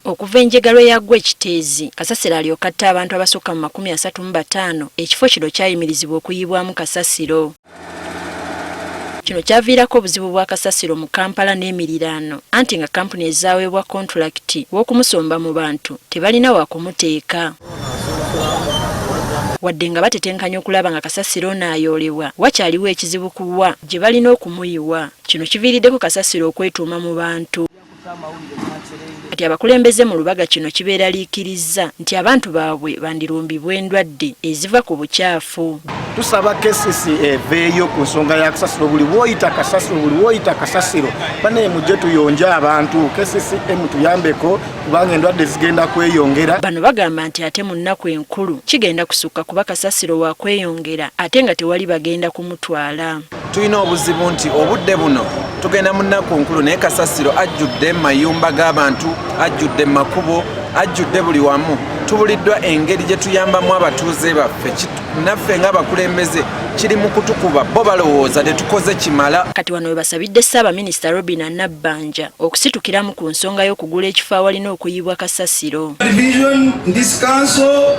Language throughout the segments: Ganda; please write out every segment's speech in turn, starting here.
Okuva enjega lwe yaggwa e Kiteezi, kasasiro alyoke atte abantu abasukka mu 35, ekifo kino kyayimirizibwa okuyiibwamu kasasiro. Kino kyaviirako obuzibu bwa kasasiro mu Kampala n'emiriraano anti nga kkampuni ezaaweebwa kontulakiti w'okumusomba mu bantu tebalina wa kumuteeka. Wadde nga batetenkanya okulaba nga kasasiro ono ayoolebwa, wakyaliwo ekizibu ku wa gye balina okumuyiwa. Kino kiviiriddeko kasasiro okwetuuma mu bantu. Kati abakulembeze mu Lubaga kino kibeeraliikirizza nti abantu baabwe bandirumbibwa endwadde eziva ku bukyafu. Tusaba KCC eveeyo ku nsonga ya kasasiro, buli woyita kasasiro, buli woyita kasasiro, banaye mujje tuyonje abantu. KCCM tuyambeko kubanga endwadde zigenda kweyongera. Bano bagamba nti ate mu nnaku enkulu kigenda kusukka kuba kasasiro wakweyongera ate nga tewali bagenda kumutwala. Tulina obuzibu nti obudde buno tugenda mu nnaku nkulu, naye kasasiro ajjudde mu mayumba g'abantu, ajjudde mu makubo, ajjudde buli wamu. Tubuliddwa engeri gye tuyambamu abatuuze baffe. Naffe ng'abakulembeze kiri mu kutukuba, bo balowooza tetukoze kimala. Kati wano webasabidde Ssaabaminisita Robinah Nabbanja okusitukiramu ku nsonga y'okugula ekifo awalina okuyibwa kasasiro. Division in this council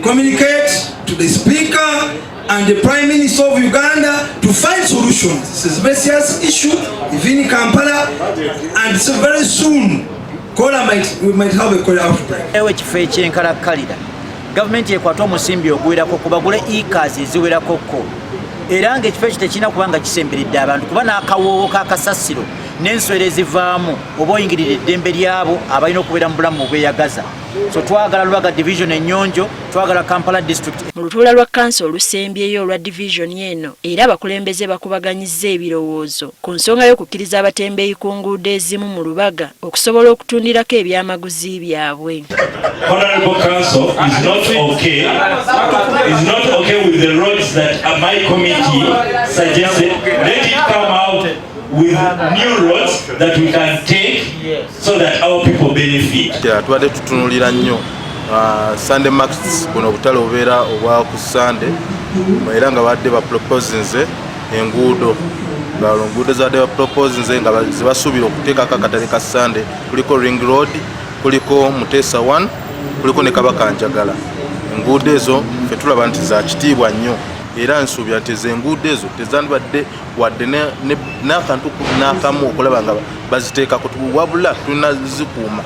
communicate to the speaker and the Prime Minister of Uganda to find solutions. This is a very serious issue, even in Kampala, and so very soon cholera might, we might have a cholera outbreak. Ewe ekifo ekyenkalakkalira gavumenti ekwate omusimbi oguwerako kubagule ecars eziwerako ko, era ng'ekifo ekyo tekirina kuba nga kisemberedde abantu, kuba n'akawoowo k'akasasiro n'enswera ezivaamu oba oyingirira eddembe lyabo abalina okubeera mu bulamu obweyagaza. So twagala Lubaga Division ennyonjo, twagala Kampala District. Mu lutuula lwa kkanso olusembyeyo olwa divizoni eno era abakulembeze bakubaganyizza ebirowoozo ku nsonga y'okukkiriza abatembeeyi ku nguudo ezimu mu Lubaga okusobola okutundirako ebyamaguzi byabwe. Honorable Council is not okay with the roads that my committee suggested. Let it come out with new roads that we can take so that our people benefit. Tubadde tutunulira nnyo Sunday markets, buno obutale obubeera obwa ku Sunday, era nga badde baproposinze enguudo, nga enguudo zabadde baproposinze nga zebasuubira okuteekako akatale ka Sunday kuliko Ring Road, kuliko Muteesa 1, kuliko ne Kabaka Njagala. Enguudo ezo fe tulaba nti za kitiibwa nnyo, era nsuubira nti ezo enguudo ezo tezandibadde wadde n'akantu n'akamu okulaba nga baziteekako, wabula tulina zikuuma.